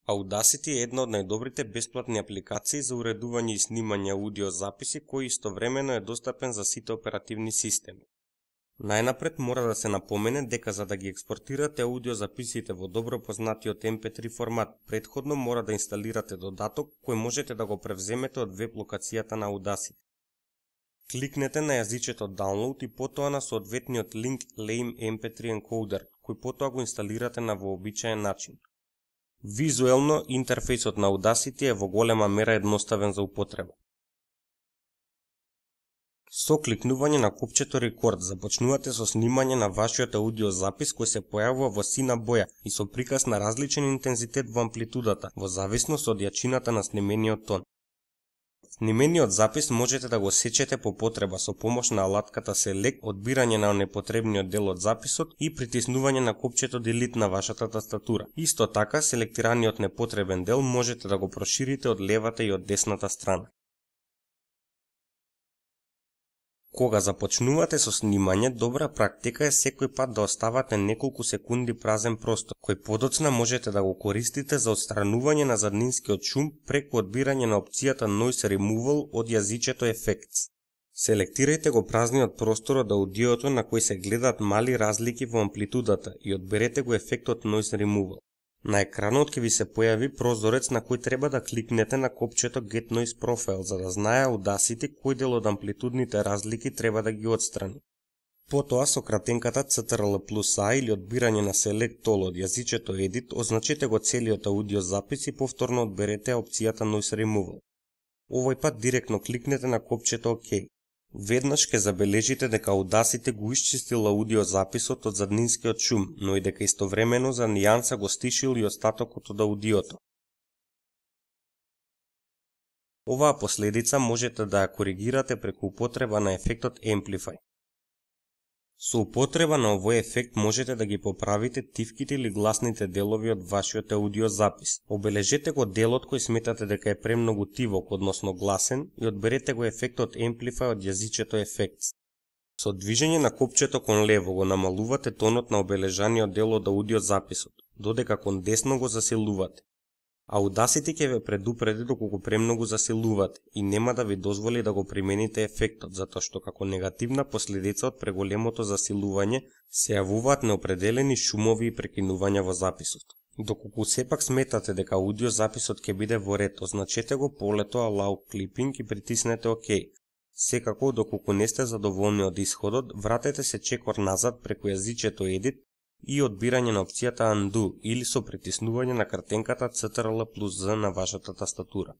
Audacity е една од најдобрите бесплатни апликации за уредување и снимање аудиозаписи кој истовремено е достапен за сите оперативни системи. Најнапред мора да се напомене дека за да ги експортирате аудиозаписите во добро познатиот MP3 формат, претходно мора да инсталирате додаток кој можете да го превземете од веб локацијата на Audacity. Кликнете на јазичето Download и потоа на соодветниот линк Lame MP3 Encoder, кој потоа го инсталирате на вообичаен начин. Визуелно, интерфејсот на Audacity е во голема мера едноставен за употреба. Со кликнување на копчето Record започнувате со снимање на вашиот аудиозапис кој се појавува во сина боја и со приказ на различен интензитет во амплитудата, во зависност од јачината на снимениот тон. Снимениот запис можете да го сечете по потреба со помош на алатката Select, одбирање на непотребниот дел од записот и притиснување на копчето Delete на вашата тастатура. Исто така, селектираниот непотребен дел можете да го проширите од левата и од десната страна. Кога започнувате со снимање, добра практика е секој пат да оставате неколку секунди празен простор, кој подоцна можете да го користите за отстранување на заднинскиот шум преку одбирање на опцијата Noise Removal од јазичето Effects. Селектирајте го празниот простор од аудиото на кој се гледаат мали разлики во амплитудата и одберете го ефектот Noise Removal. На екранот ќе ви се појави прозорец на кој треба да кликнете на копчето Get Noise Profile за да знае Audacity кој дел од амплитудните разлики треба да ги отстрани. Потоа со кратенката Ctrl+A или одбирање на Select All од јазичето Edit означете го целиот аудиозапис и повторно одберете опцијата Noise Removal. Овој пат директно кликнете на копчето OK. Веднаш ќе забележите дека Audacity го исчистил аудиозаписот од заднинскиот шум, но и дека истовремено за нијанса го стишил и остатокот од аудиото. Оваа последица можете да ја коригирате преку употреба на ефектот Amplify. Со употреба на овој ефект можете да ги поправите тивките или гласните делови од вашиот аудиозапис. Обележете го делот кој сметате дека е премногу тивок, односно гласен, и одберете го ефектот Amplify од јазичето Effects. Со движење на копчето кон лево го намалувате тонот на обележаниот дел од аудиозаписот, додека кон десно го засилувате. Audacity ќе ве предупреди доколку премногу засилувате и нема да ви дозволи да го примените ефектот, затоа што како негативна последица од преголемото засилување се јавуваат неопределени шумови и прекинувања во записот. Доколку сепак сметате дека аудиозаписот ќе биде во ред, означете го полето Allow Clipping и притиснете OK. Секако, доколку не сте задоволни од исходот, вратете се чекор назад преку јазичето Edit и одбирање на опцијата Undo или со притиснување на кратенката Ctrl+Z на вашата тастатура.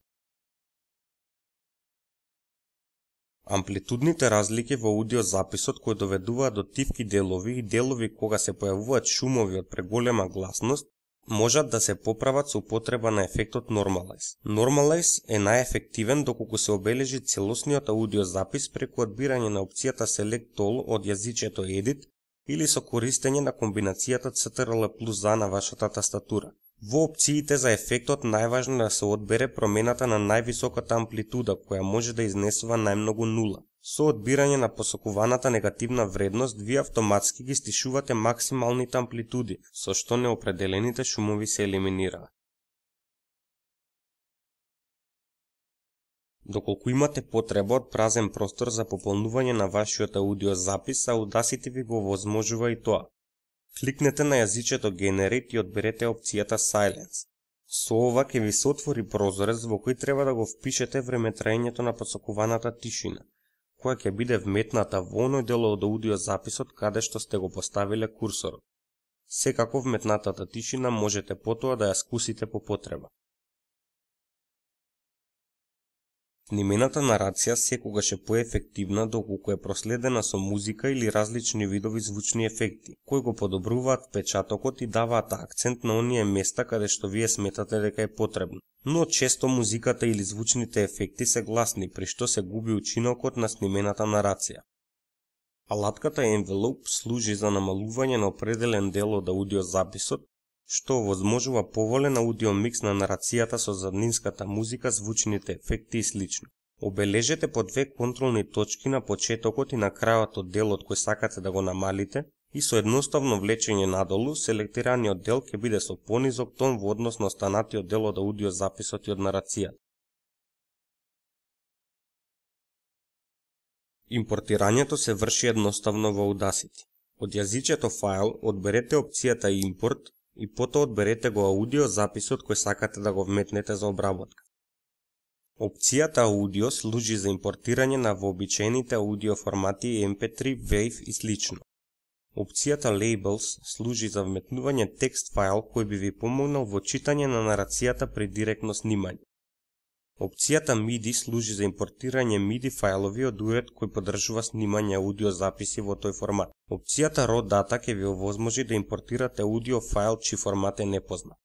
Амплитудните разлики во аудиозаписот кои доведуваат до тивки делови и делови кога се појавуваат шумови од преголема гласност можат да се поправат со употреба на ефектот Normalize. Normalize е најефективен доколку се обележи целосниот аудиозапис преку одбирање на опцијата Select All од јазичето Edit или со користење на комбинацијата Ctrl+A на вашата тастатура. Во опциите за ефектот најважно е да се одбере промената на највисоката амплитуда која може да изнесува најмногу 0. Со одбирање на посокуваната негативна вредност, ви автоматски ги стишувате максималните амплитуди, со што неопределените шумови се елиминираат. Доколку имате потреба од празен простор за пополнување на вашиот аудиозапис, Audacity ви го возможува и тоа. Кликнете на јазичето Generate и одберете опцијата Silence. Со ова ќе ви се отвори прозорец во кој треба да го впишете времетраењето на посокуваната тишина, која ќе биде вметната во оној дел од аудиозаписот каде што сте го поставиле курсорот. Секако вметнатата тишина можете потоа да ја скусите по потреба. Снимената нарација секогаш е поефективна доколку е проследена со музика или различни видови звучни ефекти, кои го подобруваат впечатокот и даваат акцент на оние места каде што вие сметате дека е потребно. Но често музиката или звучните ефекти се гласни, при што се губи учинокот на снимената нарација. Алатката Envelope служи за намалување на определен дел од аудиозаписот, што овозможува поволен аудиомикс на нарацијата со заднинската музика, звучните ефекти и слично. Обележете по две контролни точки на почетокот и на крајот од делот кој сакате да го намалите, и со едноставно влечење надолу, селектираниот дел ќе биде со понизок тон во однос на останатиот дел од аудиозаписот и од нарацијата. Импортирањето се врши едноставно во Audacity. Од јазичето файл одберете опцијата Import и потоа одберете го аудиозаписот кој сакате да го вметнете за обработка. Опцијата Audio служи за импортирање на вообичаените аудио формати MP3, WAV и слично. Опцијата Labels служи за вметнување текст файл кој би ви помогнал во читање на нарацијата при директно снимање. Опцијата MIDI служи за импортирање MIDI фајлови од уред кој поддржува снимање аудиозаписи во тој формат. Опцијата Raw Data ќе ви овозможи да импортирате аудио файл чиј формат е непознат.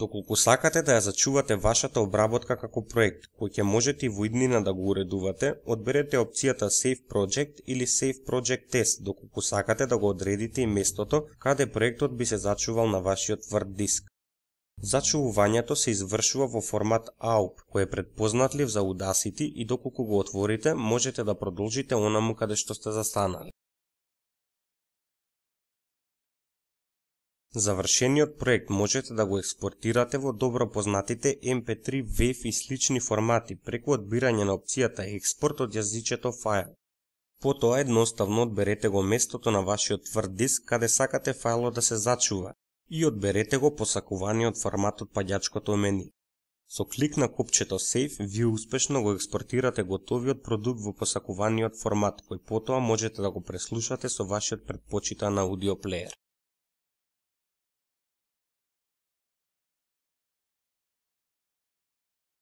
Доколку сакате да ја зачувате вашата обработка како проект, кој ќе можете и во иднина да го уредувате, одберете опцијата Save Project или Save Project Test, доколку сакате да го одредите и местото каде проектот би се зачувал на вашиот тврд диск. Зачувувањето се извршува во формат AUP, кој е предпознатлив за Audacity и доколку го отворите, можете да продолжите онаму каде што сте застанали. Завршениот проект можете да го експортирате во добро познатите MP3, WAV и слични формати преку одбирање на опцијата Експорт од јазичето файл. Потоа едноставно одберете го местото на вашиот тврд диск каде сакате фајлот да се зачува и одберете го посакуваниот формат од паѓачкото мени. Со клик на копчето Save, вие успешно го експортирате готовиот продукт во посакуваниот формат, кој потоа можете да го преслушате со вашиот претпочитан аудиоплеер.